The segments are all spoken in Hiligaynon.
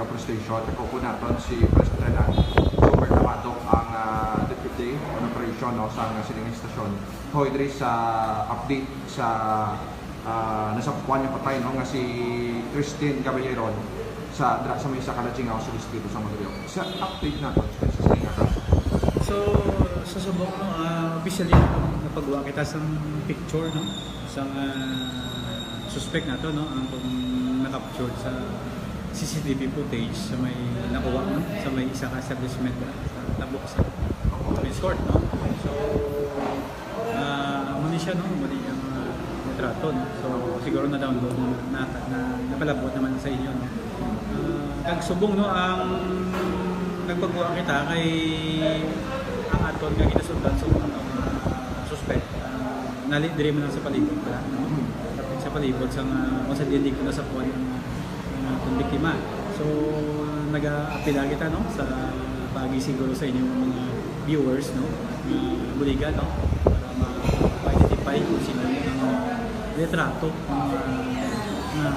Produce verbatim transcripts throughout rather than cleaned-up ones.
Police Station, ako po naton si First Lieutenant Super Tamadok, ang ah, Deputy on Operation, no, sa sining estasyon. Hoy, diri sa update sa ah, nasapuan nga patay, no, nga si Christine Caballeron sa dra sa may sa Kalajingao sa distrito sa Mandaluyong. Sa update naton sa sining kaso. So, sa subok, no, ah, officially, napagwa kita sa picture, no, sa ah, suspect nato, no, ang kung na-capture sa C C T V footage sa may nakuha, no, sa may isa ka establishment, ah, sa Tabuk sa Prince Court, no. So, ah, amo ni siya, no, amo ni ang ah, litrato, no. So, siguro na-download na, na, na napalabot naman sa inyo, no. Ah, kag subong, no, ang nagpagwa kita kay ang aton nga ginasundan sa mga suspect, ah, nali diri man lang sa palibot pala, no? Sa palibot sa nga, kung sa diin ko na sa puwan ang, ang aton biktima. So, nag-aapila kita, no, sa pagi siguro sa inyong mga viewers, no, nga buligan, no, para ma-identify kung sino ang litrato nga, nga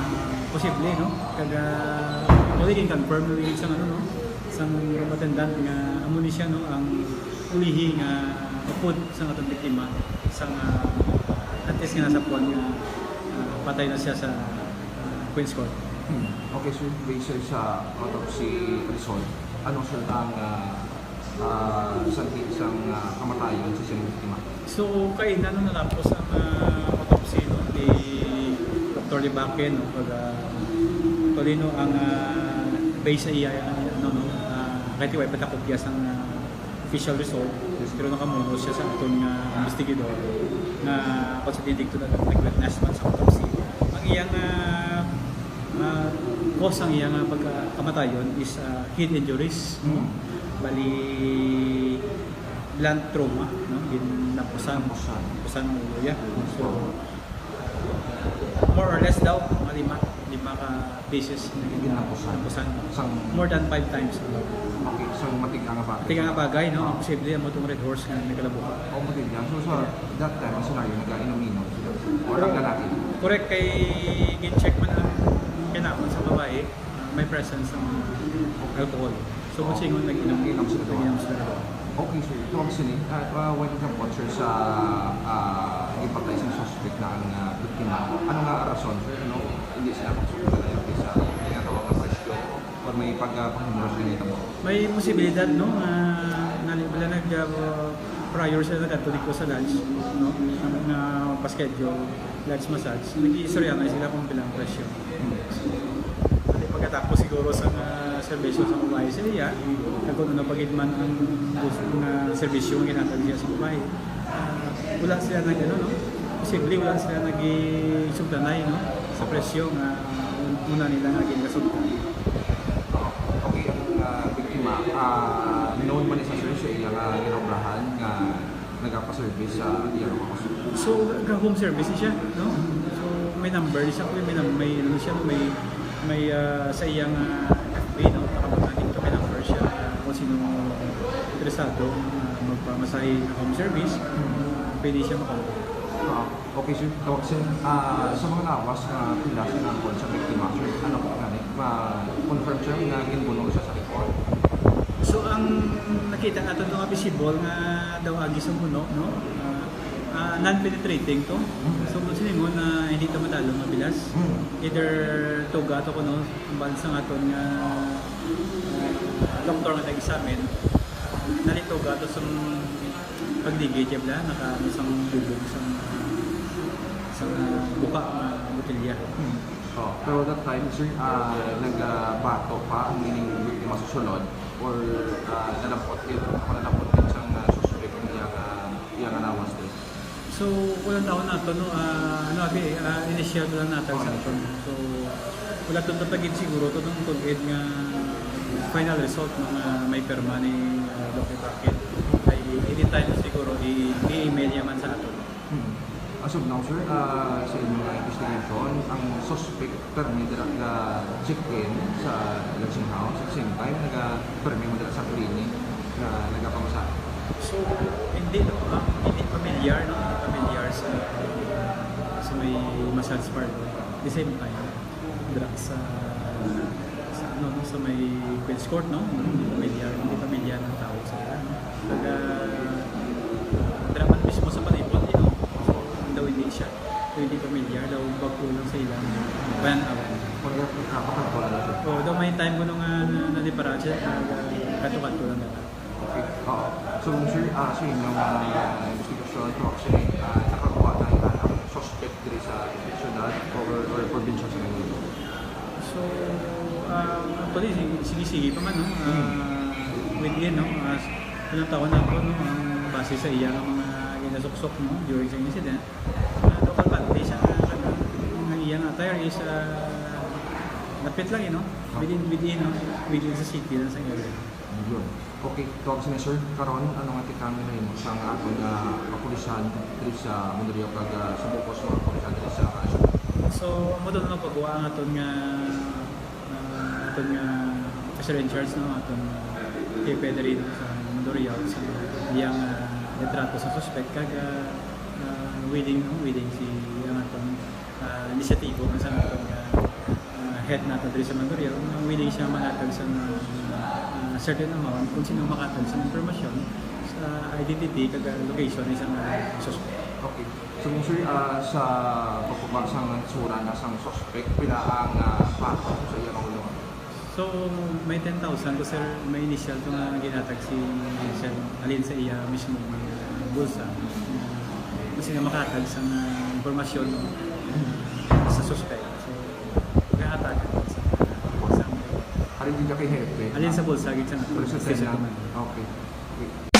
posible, no? Kag, ah, muli gin-confirm na gid sa ano, no, sa room attendant nga amo ni siya, no, ang ulihi nga upod sa atong biktima sa nga antes nga nasapuan nga ah, patay na siya sa ah, Queen's Court. Hmm. Okay, so based sa autopsy result, ano, sir, ang ah, ah, sanhi sang ah, kamatayon sa sining biktima? So, kay nano natapos ang ah, autopsy, no, ni Doctor Libaque, no, pag ah, actually, no, ang ah, base sa iya, ano, no, ah, kay tiway pa ta kopya sang ah, official result, pero nakamuno siya sa aton nga investigador nga ako sa didikto na nag-witness man sa autopsy. Ang iyang ah, ah, cause ang iyang ah, pagkamatayon is ah, head injuries, no? Bali blunt trauma, no? Ginapusan. Napusan. Napusan ang ulo niya. So, more or less daw, mga lima, lima ka pieces na Ginapusan. Napusan. Sang More than five times. Okay, sang matiga nga bagay. Tiga nga bagay, no? Ah. Ang posible, amo tong Red Horse nga may kalabukan. O, matiga. So, sa that time, ang scenario, nag-inom-inom sila. Or ang lalaki. Correct, kay gin-check man ang kinahanglan sa babae, ah, may presence ng alcohol. So, kung singon, nag-inom. Nag-inom sila doon. Nag-inom sila doon. Okay, sir. Ito ang sini, ah, ah, when it comes, sir, sa ah, gipatay sa suspect na ang ah, biktima, ano nga rason, sir? Ano, hindi sila magsugod na yung sa ginagawa ng presyo or may pagpahimura sa ginagawa? May posibilidad, no, nga nali bala nag uh, prior sila nagkatulik ko sa lunch, no, nga pa-schedule lunch massage. Nag-iistorya na sila kung bilang presyo. Pati pagkatapos siguro sa nga serbisyo sa babae sa iya, kag kung ano pa gid man ang gusto nga serbisyo nga ginhatag niya sa babae, ah, wala sila nag, ano, no? Posible wala sila nag-sugtanay, no, sa presyo nga una nila nga ginasugtan. Okay, ang ah, biktima, ah, known man ni sa, sir, sa iya nga ginaobrahan nga nagapa-service sa iya nga mga customer? So, ga-home service siya, no? So, may number siya, may num- may ano siya, may may ah, sa iyang ah, F B, no? Nakapag-add to, may number siya, ah, kung sino interesado ah, magpamasahe ng home service, ah, pwede siya maka-. Ah, okay, sir. Tawag, sir. Ah, sa mga lawas nga pila sa nangkon sa biktima, sir, ano po gani? Ma-confirm, sir, nga ginbuno siya sa likod? So, ang nakita nato nga visible nga daw agi sa buno, no? Ah, ah, non-penetrating to. So, kung siningon na hindi to madalo mabilas, Hmm. either tuga to kuno, ang bansa nga to nga ah, doktor nga nag-examine, nalituga to sa pagdigit, ya bala, naka ano, sa bubog sa sa buka nga botelya. Oh, pero that time, sir, ah, nagbato pa ang ining biktima sa sulod or ah, nalampot din, ako nalampot din sa ah, suspect niya, ah, iya nga lawas din. So, kulang taon na to, no? Ah, ano, abi, ah, initial ko lang natag sa aton. So, wala to tapagid siguro to nung tungod nga final result, no, nga may perma ni ah, Doc Bakit. Ay, anytime siguro, i- i-email niya man sa aton. Hmm. As of now, sir, ah, sa inyong ah, investigation, ang suspect permi dira ga check-in sa Lansing House, at the same time, naga permi mo dira sa clinic nga nagapamasahe. So, hindi, no, ah, hindi familiar, no, hindi familiar sa sa may massage parlor. The same time, dira sa sa ano, no, sa May Queen's Court, no? Hindi pamilyar, hindi pamilyar ang tao sa ila, no? Kag, ah, dira man mismo sa palibot, you know? So, daw hindi siya, daw hindi pamilyar, daw bago lang sa ila. Ban-awan. Pag nakakapag-, wala na siya. Oo, daw may time kuno nga na, nalipara siya, nag-, ah, kato-kato lang na. Okay. Oo. So, sir, ah, sa inyong, ah, investigasyon, proximate, ah, nakakuha na ang suspect diri sa syudad or, or probinsya sa Mindoro? So, ah, actually, sige, sige, sige pa man, no? Ah, Mm. Within, no? As, ilang taon na ako, no? Ang base sa iya nga mga ginasuksok, no? During sa incident, ah, local body siya nga, ano, ang iyang attire is, ah, lapit lang, eh, no? Within, within, no? Within sa city lang sa area. Yun. Okay, to, sini, sir, karon, ano nga kita ang nahimo sa nga aton nga kapulisan diri sa Mondreal kag, ah, sa bukos nga kapulisan diri sa Kalasyo? So, amo to na pagkuha ang aton nga, ah, aton nga officer in charge, no, aton, ah, K P diri, no, sa Mondreal, sa iyang, ah, litrato sa suspect kag, ah, ah, willing, no, willing si ang aton, ah, inisyatibo nga sa aton nga, ah, head nato diri sa Mondreal, nga willing siya mahatag sa, ah, certain amount kung sino makahatag sa impormasyon sa identity kag, ah, location ni sa mga suspect. Okay. So, kung, sir, ah, sa pagkuha sang itsura na sang suspect, pila ang, ah, bato sa iya kaulo? So, may ten thousand ko, sir, may initial ko nga ginhatag si Sir, alin sa iya mismo nga bulsa. Kasi nga makahatag sa nga impormasyon, no, sa suspect. So, pagkahatagan sa, sa Alin din ka kay hepe? Alin sa bulsa, gid sa Pero sa Sir tenant. Naman. Okay. Okay.